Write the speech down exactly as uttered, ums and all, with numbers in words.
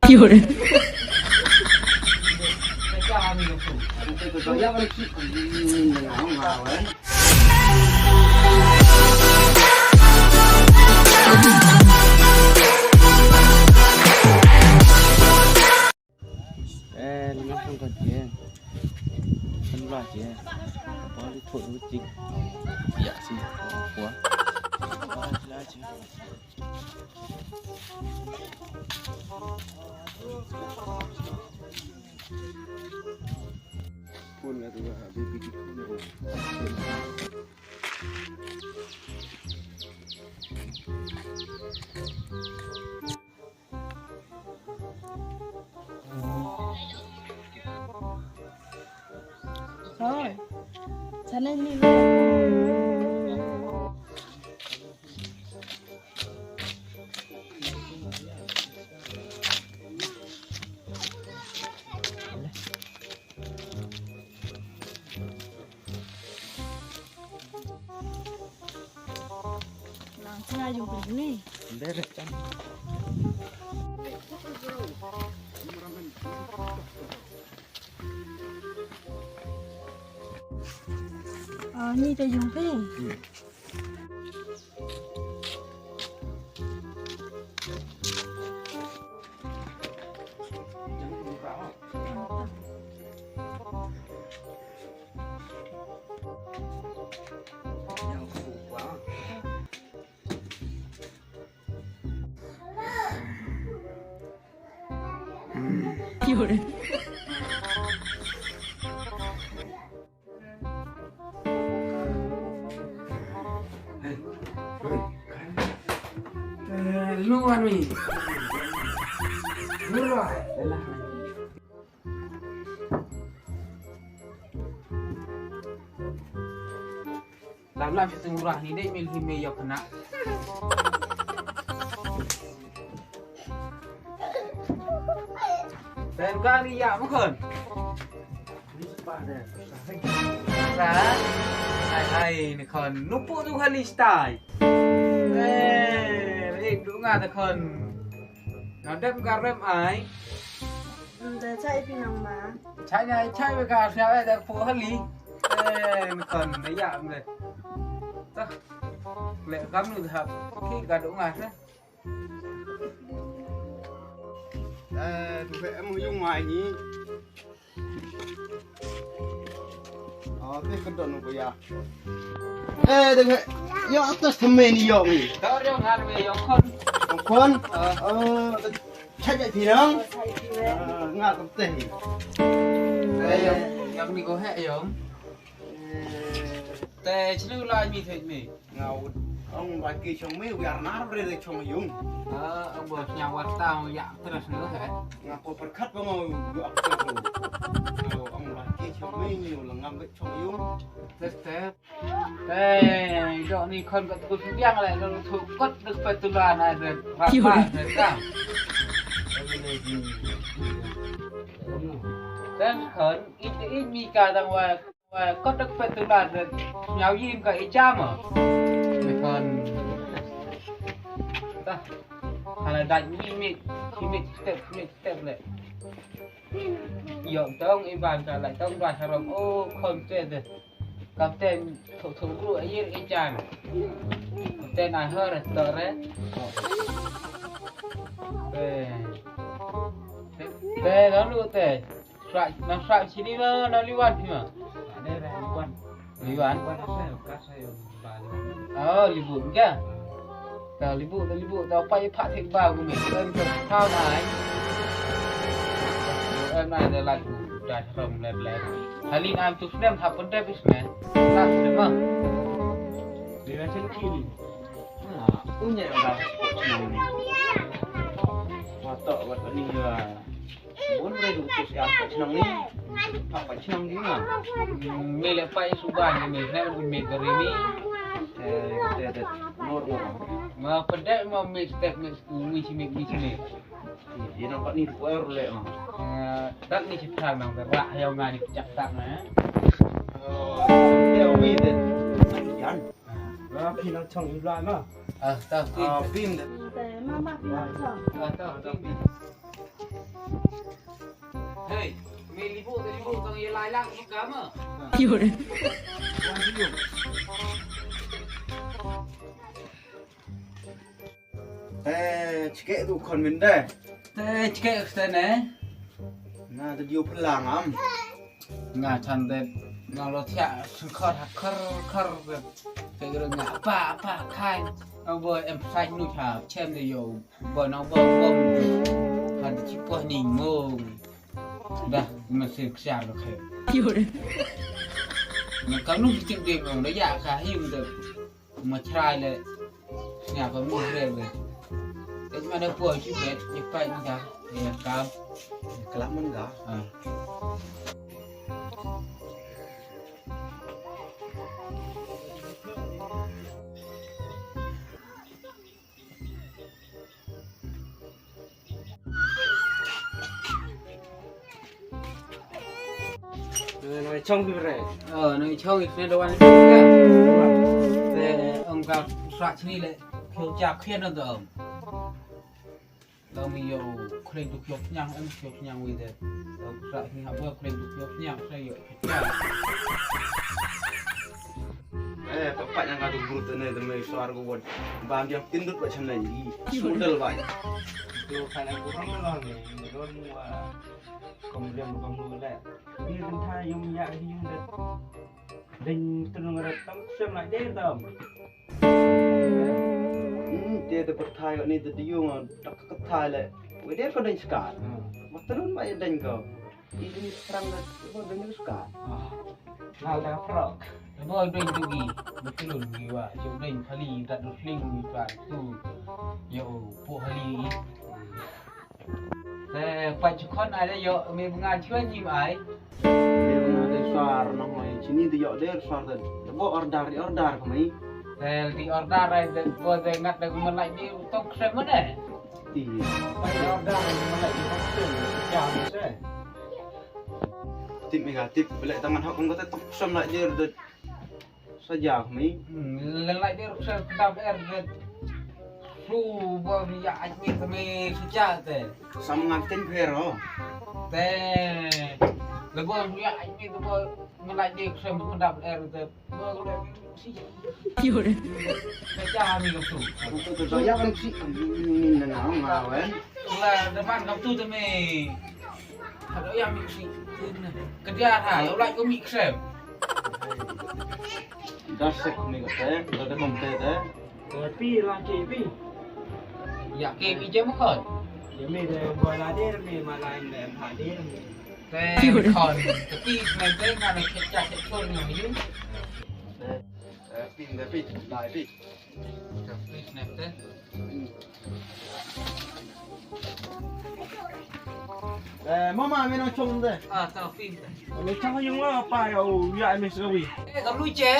有人。 Eh, lima pun kan dia. Kan lah dia. Apa ni tu, tu cik. Ya, sih. Apa? Apa lah dia. Pun lah tu lah, baby. Hoi. Sana ni. Nang tengah jumpa ni. Beret kan. Ah, ni te jumpa. Hmm. Luan mi. Luan. Lam lam shisha ngurah ni dei mil hi me yok kena. Dan kari ya mukon. Sa. Hai hai ni kon. Nupu tu kali stai. Eh, eh, du nga ta kon. Nadem garem ai. Dah cai pinang ma. Chai nya chai ba ka sia da pu hali. Eh, ni kon da ya mle. Tah. Le kam nu ha. Ki ka du nga sa. Eh, tu em yung mai ni. Oh, te ka don ko ya. Eh, de yo atas temen yo ni. Tor yo ngar me yo kon. Kon. Oh, cha ja phi nang. Ngar kam te. Eh, yo ni ko he yo. Te chlu la mi the mi. Nga ong ba ki chong mi wiar nar bre de chong yung. Ah, ong ba snya wat tao ya terus no he. Nga ko perkat ba ngo yu ak terus. Ong ba ki chong mi ni la ngam be chong yung. Tes tes. Te dok ni kon ka tu biang le lo tu kot de petula na de rapa de ka. Ten kon it it mi ka dang wa. Wa kot dak pet tu la de nyau yim ka i chama. Kon. Tah. Hala dai mi mi mi step mi step le. Yo tong i ban ka lai tong ba sarom o kon te de. Kapten thu thu ru i i chan. Kapten a hor to re. Eh. Te lalu te. Shuwa, nang shuwa sini ma, nang Liwan phi ma? Ada dah Liwan. Liwan? Liwan asal, ka asal ba Liwan. Oh, Libut ka? Ta Libut, ta Libut, ta pai pha thik ba gu me. Em ta thaw nai. Em nai da lak gu da rom lep lep. Halin am tu snem tha pun dep isne. Lak snem ma. Dia macam kini. Ha, punya yang dah. Watok wat ni ya. Bun re du kus ya pa chnong ni. Pa pa chnong ni na. Me le pa suba ni me na me gari ni. Eh, te te nor mo. Ma pede ma me step me mi si me mi si me. Ye na pa ni ko er le ma. Eh, tak ni si thang na ra ya nga ni chak tak na. Oh, te mi te. Yan. Ra phi nang chong i blai ma. Ah, ta phi. Ah, phi de. Te ma ma phi nang chong. Ah, ta ta phi. Kong ye lai lang ka ma. Te chike du khon min de. Te chike kste ne. Nga de dio plang am. Nga chan de nga lo thia sengkhor ha khor khor de. Te gero nga pa pa khai. Ang bo em sai nu cha chem de yo. Bo nang bo bom. Ha de chi po ni ngong. Dah, masih kesian lo khe. Nga kam nu chi de ngong de ya ka him de. Ma chrai le. Sñiaw ka mih re le. Te ma da poi chi bet, i pai ma ka. Ïa ka. Klam man ka. Ah. Nang chong phi bre. Ơ, nang chong phi bre, da wan phi bre. Te ong ka sra chini le, khio cha khian nang to ong. Tao mi yo khleng tu khio nyang, em khio nyang wi de. Tao sra chini ha bo khleng tu khio nyang, sra yo. Eh, papa yang ada guru tene tene suar ko won. Bam yang tindut ba channel ni. Model ba. Tu kan aku kan lah ni, ni don wa. Kom riam kom lu le. Ni kan tha yung ya yung de. Ding tu nang rat tam sem lai de tam. Hmm, te te perthai ni te yung tak ka thai le. Wei de ko ding skat. Wa terun ba ding ko. Ini terang dah, oh, dah ni suka. Ah, ngal dah frog. Bo doi tu gi, betul gi wa, jo doi khali dat du fling gi wa tu. Yo, pu khali. Te pa chukon ada yo, me bunga chuan jim ai. Me bunga de sar nong mai, chini de yo de sar de. Bo order, order kami. Te di order ai de, bo de ngat de melai di tok semane. Ti. Pai order melai di hostel, jam se. Tip mi ga tip, belek tangan hok kong kata tok sem lak jer de. Saja mi. Hmm, lelai di ruk sem kedap er de. Su bo mi ya aj mi kami saja te. Sam ngan tin pher ho. Te. Lebo mi ya aj mi tu bo melai di ruk sem kedap er de. Ba ka dei si. Ka ja mi ka tu. Ka tu tu ya kan si. Ni na na nga wen. La da man ka tu te me. Ka dei ya mi si. Ka dia ha, ya la ko mi ksem. Da sek mi ka te, da da kom te te. Pi la ke pi. Ya ke pi je mo kon. Ya mi de boy la der mi ma la in de ma der mi. Te kon te pi me de nga me ke cha ke chor ni yu. Eh, pin da pin, lai pin. Ka pin ne te. Eh, mama me nang chong de. Ah, ka pin. Me chong yung wa pa ya u ya me sawi. Eh, ka lu che.